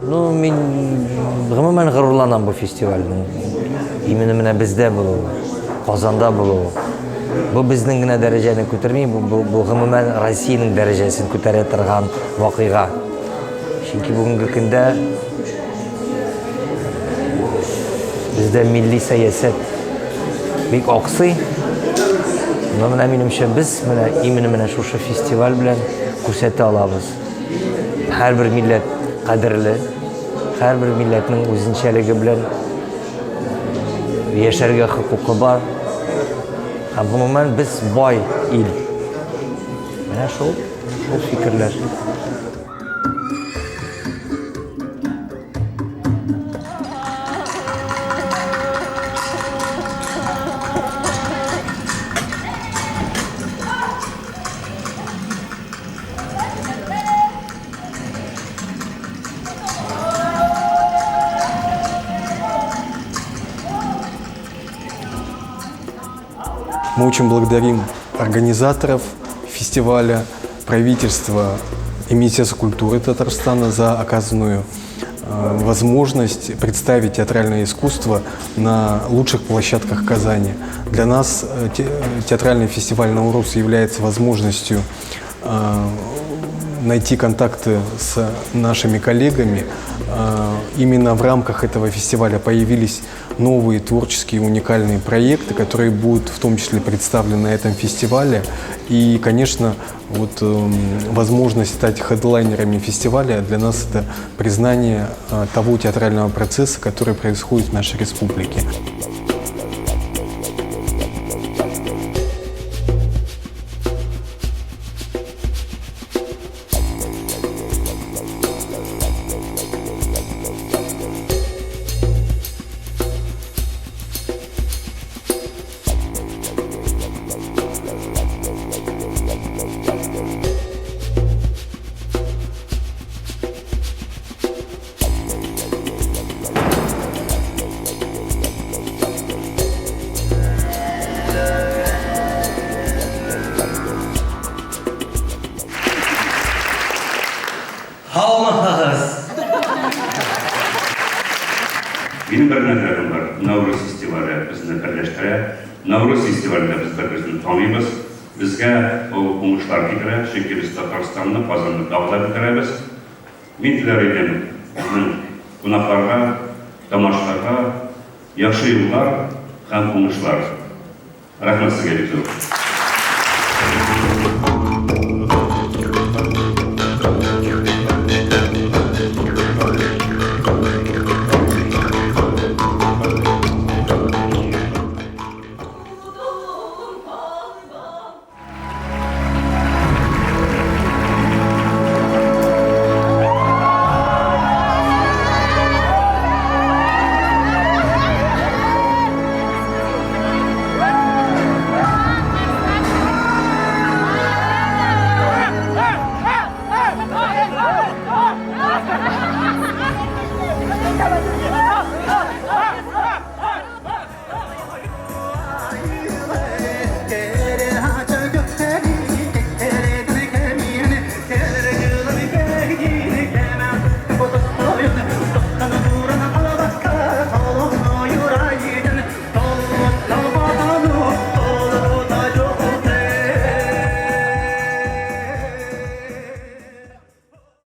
Ну, мин гомумән горурланам бу фестивальнең. Именно менә бездә булуы, Казанда булуы. Бу безнең генә дәрәҗәне күтәрми, бу, бу, бу гомумән Россиянең дәрәҗәсен күтәрә торган вакыйга. Чөнки бүгенге көндә бездә милли сәясәт бик аксый. Но менә минемчә без менә именно менә шушы фестиваль белән күрсәтә алабыз. Һәрбер милләт кадерле, һәрбер милләтнең үзенчәлеге белән яшәргә хокукы бар. Һәм гомумән без бай ил. Менә шул, шул фикерләр. Мы очень благодарим организаторов фестиваля, правительство и Министерство культуры Татарстана за оказанную возможность представить театральное искусство на лучших площадках Казани. Для нас театральный фестиваль «Наурус» является возможностью найти контакты с нашими коллегами. Именно в рамках этого фестиваля появились новые творческие уникальные проекты, которые будут в том числе представлены на этом фестивале. И, конечно, вот, возможность стать хедлайнерами фестиваля для нас это признание того театрального процесса, который происходит в нашей республике. Һаумысыгыз! Минем бер генә теләгем бар, Нәүрүз фестивале безне берләштерә. Нәүрүз фестивалендә без бер-беребезне таныйбыз. Безгә ул уңышлар китерә, чөнки без Татарстанны, Казанны тагы да күтәрәбез. Мин теләр идем безнең кунакларга, тамашачыларга яхшы юллар һәм уңышлар. Рәхмәт сезгә бик зур.